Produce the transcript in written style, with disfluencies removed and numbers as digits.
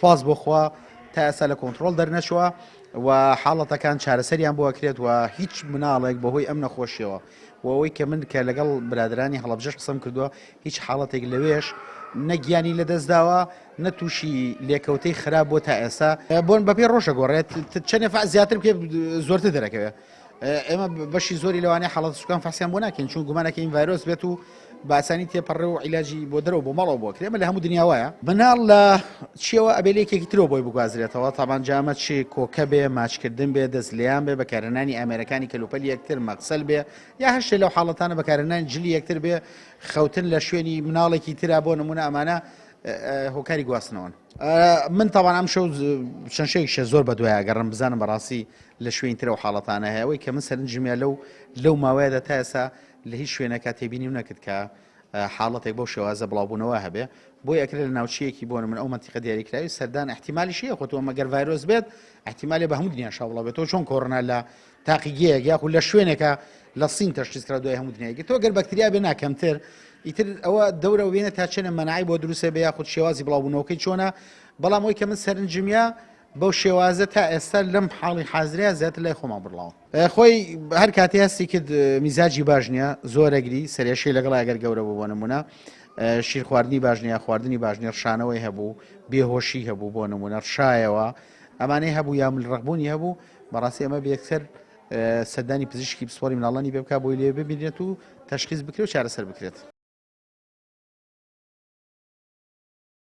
سوپاس بۆ خوا تا ئێستا لە کۆنترۆڵ دەرنەچووە و حاڵەتەکان چارەسەریان بۆ ئەکرێت و هیچ مناڵێک بەهۆی ئەم نەخۆشیەوە و ئەوەی کە من کە لەگەڵ برادرانی هەڵەبجەش قسەم کردووە هیچ حاڵەتێک لەوێش نە گیانی لەدەستداوە نە تووشی لێکەوتەی خراپ بۆ تا ئێستا بۆن بەپێی ڕۆژە گۆڕێت چەندێ فەحس زیاتر بکەێت زۆرتر دەرەکەوێت ئێمە بەشی زۆری لەوانەیە حاڵەت سوکان فەحسیان بۆ ناکەین چون گومانەکەین ڤایرۆس بێت و بە ئاسانی تێپەڕێ و عیلاجی بۆ دەرەوە بۆ ماڵەوە بۆ کرێ ئەمە لە هەموو دنیا وایە مناڵ لە چیەوە ئەبێ لە یەکێکی ترەوە بۆی بگوازرێتەوە تامان جامە چی کۆکە بێ ماچکردن بێ دەست لێیان بێ بەکارهێنانی ئامێرەکانی کەلوپەلی یەکتر مەغسەل بێ یا هەر شتێ لەو حاڵەتانە بەکارهێنانی جلی یەکتر بێ خەوتن لە شوێنی مناڵێکی ترا بۆ نمونە ئەمانە هۆکاری گواستنەوەن من تاوان ئەم شەو چەند شەیشە زۆر بە دوای گەڕم بزانم بەڕاستی لە شوێن ترەوە حاڵەتانە هەیە ئەوەی کە من سەرنجمە لەو لەو ماوەیەدا تا ئێستا لە هیچ شوێنێکا تێبینیم نەکرد کە حاڵەتێک بەو شێوازە بڵاوبوونەوە هەبێ بۆی ئەکرێت لە ناوچەیەکی بۆ من ئەو مەنتیقە دیاریکراوی سەردان احتیمالیش هەیە خۆ تۆ مەگەر ڤایرۆس بێت احتیمالێ بە هەموو دنیا شاوڵە بێت تۆ چۆن کۆرۆنا لە تاقیگەیەک یاخود لە شوێنێکە لە سین تەشخیص کرا دوای هەموو دنیایەکی تۆ گەر بەکتریا بێ ناکەمتر ئیتر ئەوە دەورە وێنە تا چەنە مەناعی بۆ دروستە بێ یاخود شێوازی بڵاوبوونەوەکەی چۆنە بەڵام ئەوی کە من سەرنجمە بەو شێوازە تا ئێستا لەم حاڵی حازرەیا زیاتر لای خۆمان بڕڵاوە. خۆی هەر کاتێ هەستی کرد میزاجی باش نییە زۆر ئەگری سەرێشەی لەگەڵ ئەگەر گەورە بوو بۆ نمونە شیر خواردنی باش نییە خواردنی باش نییە ڕشانەوەی هەبوو بێهۆشی هەبوو بۆ نمونە ڕشایەوە ئەمانەی هەبوو یا ملڕقبوونی هەبوو بەڕاستی ئەمە بێکسەر سەردانی پزیشکی پسپۆری مناڵانی بێ بک بۆی لێ ببینێت و تەشخیص بکرێت و چارەسەر بکرێت.